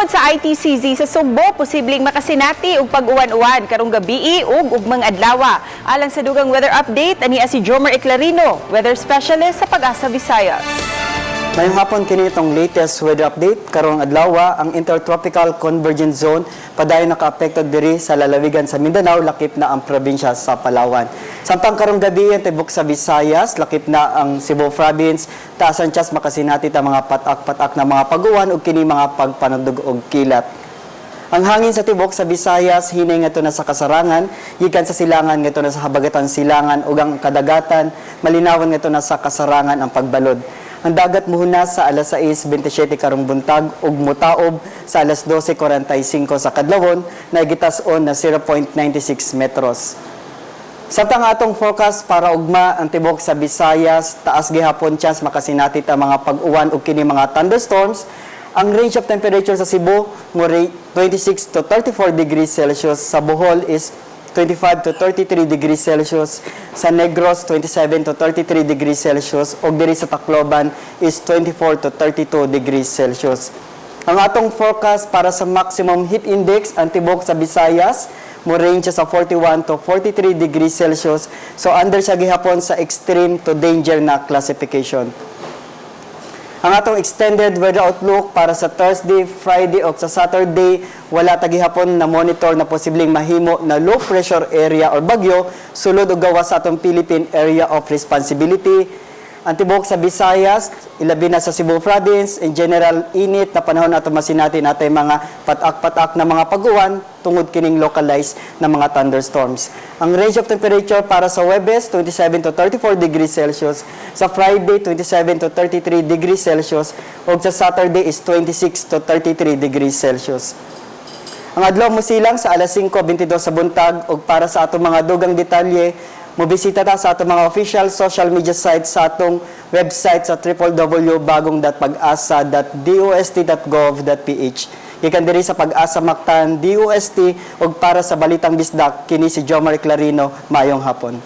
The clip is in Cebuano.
Tungod sa ITCZ sa Sugbo, posibleng makasinati og pag-uwan-uwan karong gabii ug ugmang adlawa. Alang sa dugang weather update, ani si Jomer Eclarino, weather specialist sa Pag-asa Visayas. Mayong hapon. Kini itong latest weather update karong adlaw. Ang Intertropical Convergence Zone padayon nakaapekto diri sa lalawigan sa Mindanao, lakip na ang probinsya sa Palawan. Samtang karong gabi, ang tibok sa Visayas, lakip na ang Cebu Province, taasan chance makasinati ta mga patak-patak na mga pag-uwan ug kini mga pagpanudog og kilat. Ang hangin sa tibok sa Visayas hinay ngadto na sa kasarangan, gikan sa silangan ngadto na sa habagatan silangan, ug ang kadagatan malinawan ngadto na sa kasarangan ang pagbalod. Ang dagat muhunas sa alas 6:27 karong buntag ug mutaob sa alas 12:45 sa kadlawon na gitas-on na 0.96 metros. Samtang atong forecast para ugma, ang tibok sa Visayas, taas gihapon chance makasinati ta mga pag-uwan ug kini mga thunderstorms. Ang range of temperature sa Cebu mo 26 to 34 degrees Celsius, sa Bohol is 25 to 33 degrees Celsius, sa Negros 27 to 33 degrees Celsius, ug diri sa Tacloban is 24 to 32 degrees Celsius. Ang atong forecast para sa maximum heat index, ang tibok sa Visayas mo range sa 41 to 43 degrees Celsius. So under siya gihapon sa extreme to danger na classification. Ang atong extended weather outlook para sa Thursday, Friday o sa Saturday, wala ta gihapon na monitor na posibleng mahimo na low pressure area or bagyo sulod o gawas sa atong Philippine Area of Responsibility. Ang tibok sa Visayas, ilabi na sa Cebu Province, in general, init na panahon ato masinati natay mga patak-patak na mga pag-uwan tungod kining localized na mga thunderstorms. Ang range of temperature para sa Webes, 27 to 34 degrees Celsius, sa Friday, 27 to 33 degrees Celsius, ug sa Saturday is 26 to 33 degrees Celsius. Ang adlaw mosilang sa alas 5:22 sa buntag, ug para sa atong mga dugang detalye, mobisita ta sa atong mga official social media sites, sa atong website sa www.bagong.pagasa.dost.gov.ph. Gikan diri sa Pag-asa Mactan, DOST, ug para sa Balitang Bisdak, kini si Jomar Clarino. Maayong hapon.